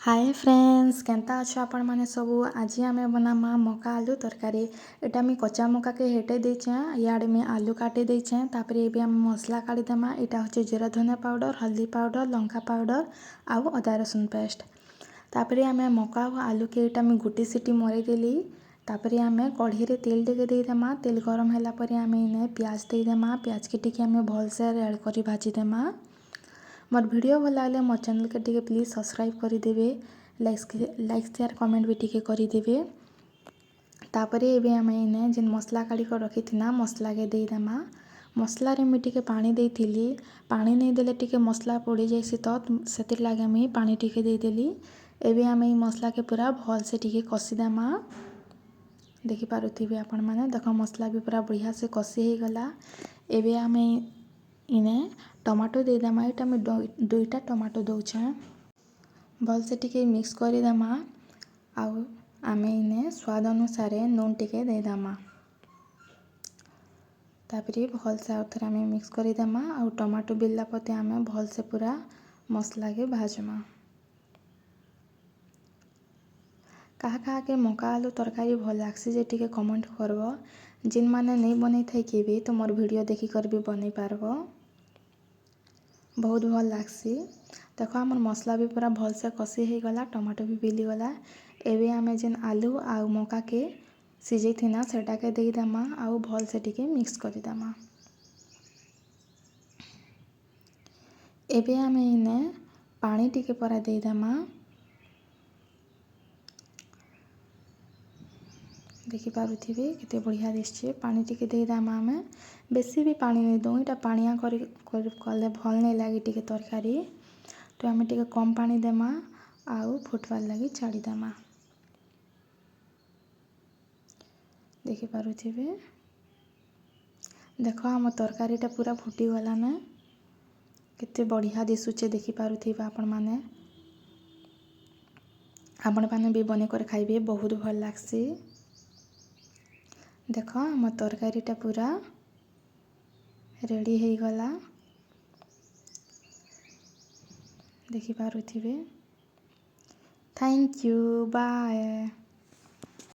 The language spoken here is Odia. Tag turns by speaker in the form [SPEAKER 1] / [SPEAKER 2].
[SPEAKER 1] ହାଏ ଫ୍ରେଣ୍ଡସ୍, କେନ୍ତା ଅଛ ଆପଣମାନେ ସବୁ? ଆଜି ଆମେ ବନାମା ମକା ଆଲୁ ତରକାରୀ। ଏଇଟା ମୁଇଁ କଞ୍ଚା ମକାକେ ହେଟେଇ ଦେଇଛେଁ, ଇଆଡ଼େ ମୁଇଁ ଆଲୁ କାଟି ଦେଇଛେଁ। ତାପରେ ଏବେ ଆମେ ମସଲା କାଢ଼ିଦେମା। ଏଇଟା ହେଉଛି ଜିରା ଧନିଆ ପାଉଡ଼ର, ହଳଦୀ ପାଉଡ଼ର, ଲଙ୍କା ପାଉଡ଼ର ଆଉ ଅଦା ରସୁଣ ପେଷ୍ଟ। ତାପରେ ଆମେ ମକା ଆଉ ଆଲୁକେ ଏଇଟା ମୁଇଁ ଗୁଟେ ସିଟି ମରେଇଦେଲି। ତାପରେ ଆମେ କଢ଼େଇରେ ତେଲ ଟିକେ ଦେଇଦେମା। ତେଲ ଗରମ ହେଲା ପରେ ଆମେ ଇନେ ପିଆଜ ଦେଇଦେମା। ପିଆଜକେ ଟିକେ ଆମେ ଭଲସେ ରେଡ଼ କରି ଭାଜିଦେମା। ମୋର୍ ଭିଡ଼ିଓ ଭଲ ଲାଗଲେ ମୋ ଚ୍ୟାନେଲ୍କେ ଟିକେ ପ୍ଲିଜ୍ ସବସ୍କ୍ରାଇବ୍ କରିଦେବେ, ଲାଇକ୍, ସେୟାର୍, କମେଣ୍ଟ ବି ଟିକେ କରିଦେବେ। ତାପରେ ଏବେ ଆମେ ଇନେ ଯେନ୍ ମସଲା କାଢ଼ି କରି ରଖିଥିନା, ମସଲାକେ ଦେଇଦେମା। ମସଲାରେ ମୁଇଁ ଟିକେ ପାଣି ଦେଇଥିଲି। ପାଣି ନେଇ ଦେଲେ ଟିକେ ମସଲା ପୋଡ଼ି ଯାଇସି, ତ ସେଥିର୍ଲାଗି ମୁଇଁ ପାଣି ଟିକେ ଦେଇଦେଲି। ଏବେ ଆମେ ଏଇ ମସଲାକେ ପୁରା ଭଲସେ ଟିକେ କଷିଦେମା। ଦେଖିପାରୁଥିବେ ଆପଣମାନେ, ଦେଖ, ମସଲା ବି ପୁରା ବଢ଼ିଆ ସେ କଷି ହେଇଗଲା। ଏବେ ଆମେ ଇନେ ଟମାଟୋ ଦେଇଦେମା। ଏଇଟା ମୁଇଁ ଦୁଇଟା ଟମାଟୋ ଦଉଛେଁ। ଭଲସେ ଟିକେ ମିକ୍ସ କରିଦେମା ଆଉ ଆମେ ଇନେ ସ୍ୱାଦ ଅନୁସାରେ ନୁନ୍ ଟିକେ ଦେଇଦେମା। ତାପରେ ଭଲସେ ଆଉ ଥରେ ଆମେ ମିକ୍ସ କରିଦେମା ଆଉ ଟମାଟୋ ବିଲଲା ପତେ ଆମେ ଭଲସେ ପୁରା ମସଲାକେ ଭାଜମା। କାହା କାହାକେ ମକା ଆଲୁ ତରକାରୀ ଭଲ୍ ଲାଗ୍ସି ଯେ ଟିକେ କମେଣ୍ଟ କରବ। ଯେନ୍ମାନେ ନେଇ ବନେଇଥାଇ କେବେ, ତ ମୋର୍ ଭିଡ଼ିଓ ଦେଖିକରି ବି ବନେଇ ପାରବ, ବହୁତ ଭଲ୍ ଲାଗ୍ସି। ଦେଖ, ଆମର୍ ମସଲା ବି ପୁରା ଭଲସେ କଷି ହେଇଗଲା, ଟମାଟୋ ବି ବିଲିଗଲା। ଏବେ ଆମେ ଯେନ୍ ଆଲୁ ଆଉ ମକାକେ ସିଝେଇଥିନା, ସେଟାକେ ଦେଇଦେମା ଆଉ ଭଲସେ ଟିକେ ମିକ୍ସ କରିଦେମା। ଏବେ ଆମେ ଇନେ ପାଣି ଟିକେ ପରା ଦେଇଦେମା। ଦେଖିପାରୁଥିବେ, କେତେ ବଢ଼ିଆ ଦିଶୁଛେ। ପାଣି ଟିକେ ଦେଇଦେମା। ଆମେ ବେଶୀ ବି ପାଣି ନାଇଁ ଦଉଁ। ଏଇଟା ପାଣିଆ କରି କଲେ ଭଲ୍ ନାଇଁ ଲାଗେ ଟିକେ ତରକାରୀ, ତ ଆମେ ଟିକେ କମ୍ ପାଣି ଦେମା ଆଉ ଫୁଟବାର୍ ଲାଗି ଛାଡ଼ିଦେମା। ଦେଖିପାରୁଥିବେ, ଦେଖ, ଆମ ତରକାରୀଟା ପୁରା ଫୁଟିଗଲାନ, କେତେ ବଢ଼ିଆ ଦିଶୁଛେ। ଦେଖିପାରୁଥିବେ ଆପଣମାନେ। ଆପଣମାନେ ବି ବନେଇ କରି ଖାଇବେ, ବହୁତ ଭଲ୍ ଲାଗ୍ସି। ଦେଖ, ଆମ ତରକାରୀଟା ପୁରା ରେଡ଼ି ହେଇଗଲା, ଦେଖିପାରୁଥିବେ। Thank you, bye.